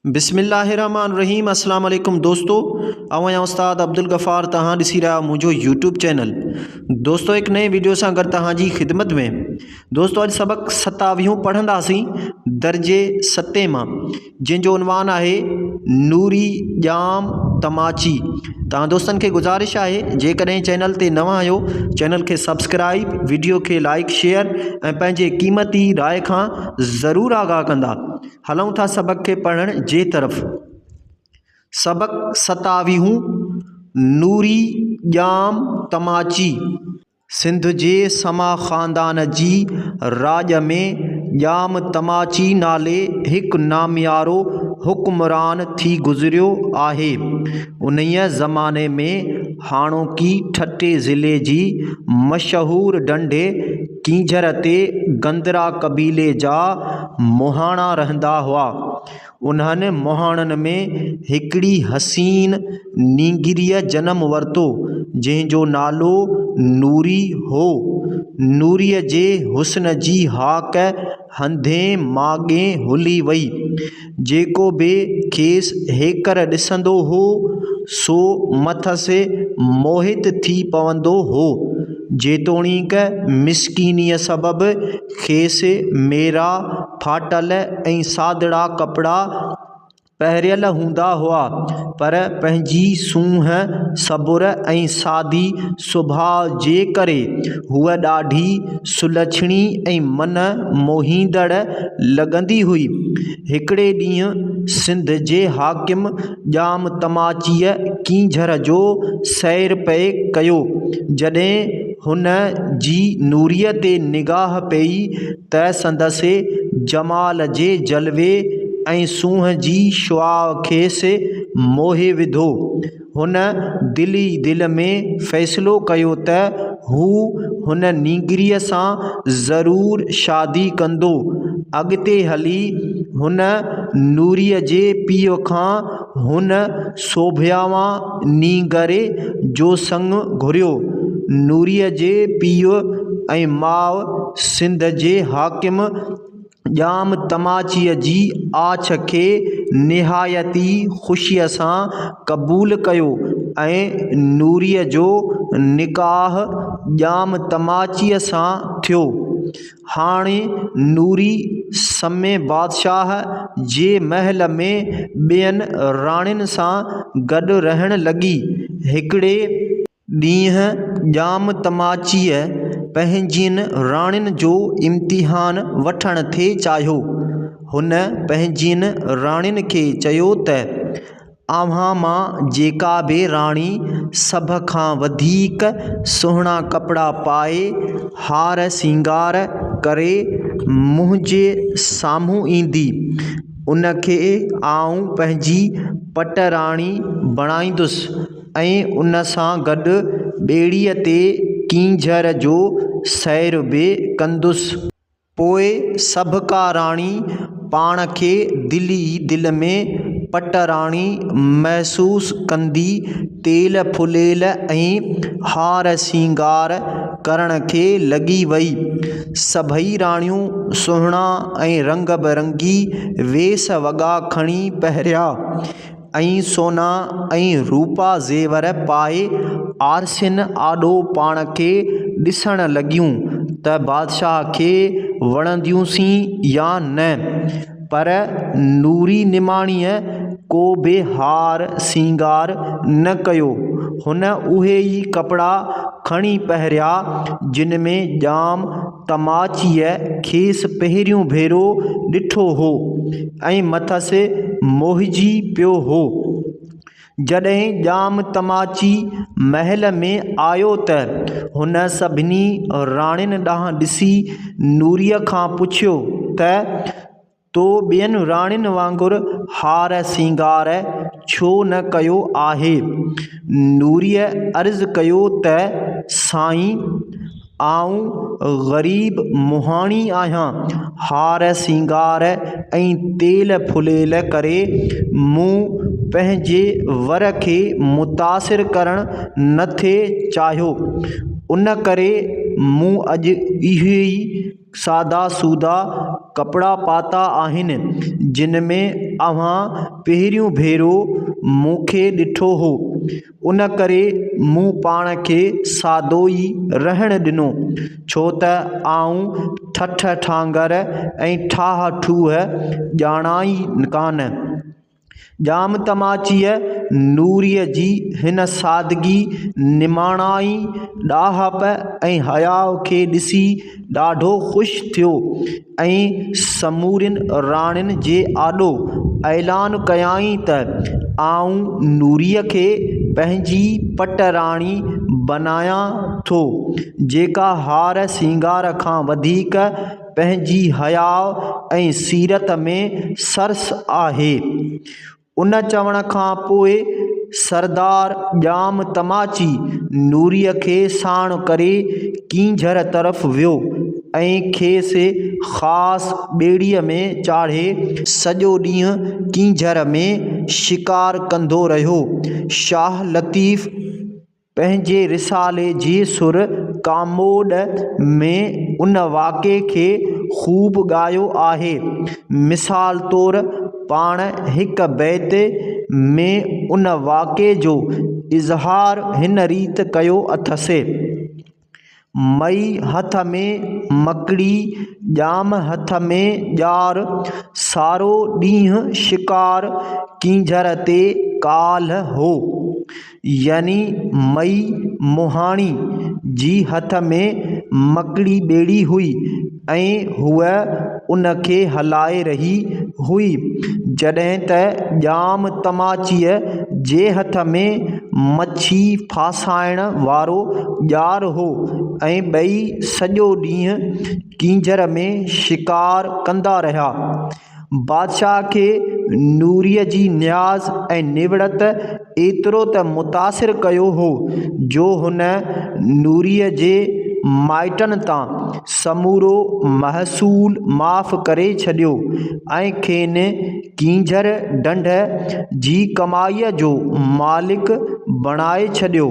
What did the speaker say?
بسم الله الرحمن الرحيم اسلام عليڪم دوستو آئون آهيان استاد عبدالغفار توهان ڏسي رهيا آهيو منهنجو يوٽيوب چينل دوستو هڪ نئين ويڊيو سان گڏ توهان جي خدمت ۾ دوستو اڄ سبق ستاويهون پڙهنداسين درجي ستين مان جنهن جو عنوان آهي نوري ڄام تماچي توهان دوستن کي گذارش آهي جيڪڏهن چينل تي نوان آهيو چينل کي سبسڪرائب ويڊيو کي لائڪ شيئر ۽ پنهنجي قيمتي راء کان ضرور آگاهه ڪندا هلون ٿا سبق کي پڙهڻ جي طرف. سبق ستاويهون، نوري ڄام تماچي. سنڌ جي سما خاندان جي راڄ ۾ ڄام تماچي نالي هڪ ناميارو حڪمران ٿي گذريو آهي. انهيء زماني ۾ هاڻوڪي ٺٽي ضلعي جي مشهور ڍنڍي ڪينجهر تي گندرا قبيلي جا مهاڻا رهندا هئا. انهن مهاڻن ۾ هڪڙي حسين نينگريء جنم ورتو، جنهن جو نالو نوري هو. نوريء جي حسن جي هاڪ هنڌين ماڳين هلي وئي. جيڪو به کيس هيڪر ڏسندو هو، سو مٿس موهت ٿي پوندو هو. جيتوڻيڪ مسڪينيء سبب کيس ميرا، ڦاٽل ۽ سادڙا ڪپڙا پهريل هوندا هئا، پر پنهنجي سونهن، صبر ۽ سادي سڀاء جي ڪري هوء ڏاڍي سلڇڻي ۽ من موهيندڙ لڳندي هئي. هڪڙي ڏينهن سنڌ جي حاڪم ڄام تماچيء ڪينجهر جو سير پئي ڪيو. جڏهن هن جي نوريء تي نگاهه پيئي ته سندس جمال جي جلوي ۽ سونهن جي شعاع کيس موهي وڌو. هن دل ئي دل ۾ فيصلو ڪيو ته هو هن نينگريء سان ضرور شادي ڪندو. اڳتي هلي هن نوريء جي پيء کان هن سوڀياوان نينگري جو سڱ گهريو. نوريء جي پيء ۽ ماء سنڌ جي حاڪم ڄام تماچيء جي آڇ کي نهايت ئي خوشيء سان قبول ڪيو ۽ نوريء جو نڪاح ڄام تماچيء سان ٿيو. هاڻي نوري سمي بادشاهه جي محل ۾ ٻين راڻين سان گڏ رهڻ لڳي. هڪڙي. ڏينهن ڄام تماچيء پنهنجين راڻين جو امتحان وٺڻ ٿي چاهيو. هن پنهنجين راڻين کي چيو ته، اوهان مان جيڪا به راڻي سڀ کان وڌيڪ سهڻا ڪپڙا پائي، هار سينگار ڪري منهنجي سامهون ايندي، ان کي آئون پنهنجي پٽ راڻي بڻائيندس. ۽ ان سان گڏ ٻيڙيء تي ڪينجهر جو سير به ڪندس. پوء سڀڪا راڻي پاڻ کي دل ئي دل ۾ پٽ راڻي محسوس ڪندي تيل ڦليل ۽ هار سينگار ڪرڻ کي لڳي وئي. سڀئي راڻيون سهڻا ۽ رنگ برنگي ويس وڳا کڻي پهريا. ۽ سونا ۽ روپا زيور پائي آرسين آڏو پاڻ کي ڏسڻ لڳيون ته بادشاهه کي وڻنديونسين يا نه. پر نوري نماڻيء ڪو به هار سينگار نه ڪيو. هن اهي ئي ڪپڙا کڻي پهريا، جن ۾ ڄام تماچيء کيس پهريون ڀيرو ڏٺو هو ۽ مٿس موهجي پيو هو. جڏهن ڄام تماچي محل ۾ آيو ته هن سڀني راڻين ڏانهن ڏسي نوريء کان پڇيو ته، تو ٻين راڻين وانگر هار سينگار ڇو نه ڪيو آهي؟ نوريء عرض ڪيو ته سائين! آئون غريب مهاڻي آهيان، هار سينگار ۽ تيل ڦليل ڪري مون پنهنجي ور کي متاثر ڪرڻ نه ٿي چاهيو، ان ڪري مون اڄ اهي ئي سادا سودا ڪپڙا پاتا آهن، جن ۾ اوهان پهريون ڀيرو مون کي ڏٺو هو، ان ڪري مون پاڻ کي سادو ئي رهڻ ڏنو، ڇو ته آئون ٺٺ ٺانگر ۽ ٺاهه ٺوهه ڄاڻان ئي ڪانه. ڄام تماچيء نوريء جي هن سادگي، نماڻائي، ڏاهپ ۽ حياء کي ڏسي ڏاڍو خوش ٿيو ۽ سمورين راڻين جي آڏو اعلان ڪيائين ته آئون نوريء کي پنهنجي پٽ راڻي بنايان ٿو، جيڪا هار سينگار کان وڌيڪ پنهنجي حياء ۽ سيرت ۾ سرس آهي. ان چوڻ کان پوء سردار ڄام تماچي نوريء کي ساڻ ڪري ڪينجهر طرف ويو ۽ کيس خاص ٻيڙيء ۾ چاڙهي سڄو ڏينهن ڪينجهر ۾ شڪار ڪندو رهيو. شاهه لطيف. پنهنجي رسالي جي سر ڪاموڏ ۾ ان واقعي کي خوب ڳايو آهي. مثال طور پاڻ هڪ بيت ۾ ان واقعي جو اظهار هن ريت ڪيو اٿس. مئي هٿ ۾ مڪڙي، ڄام هٿ ۾ ڄار، سارو ڏينهن شڪار ڪينجهر تي ڪالهه هو. يعني مئي مهاڻي جي هٿ ۾ مڪڙي ٻيڙي هئي ۽ هوء ان کي هلائي رهي هئي، جڏهن ته ڄام تماچيء جي هٿ ۾ مڇي ڦاسائڻ وارو ڄار هو ۽ ٻئي سڄو ڏينهن ڪينجهر ۾ شڪار ڪندا رهيا. بادشاهه کي نوريء جي نياز ۽ نوڙت ايترو ته متاثر ڪيو هو، جو هن نوريء جي مائٽن تان سمورو محصول معاف ڪري ڇڏيو ۽ کين ڪينجهر ڍنڍ جي ڪمائيء جو مالڪ بڻائي ڇڏيو.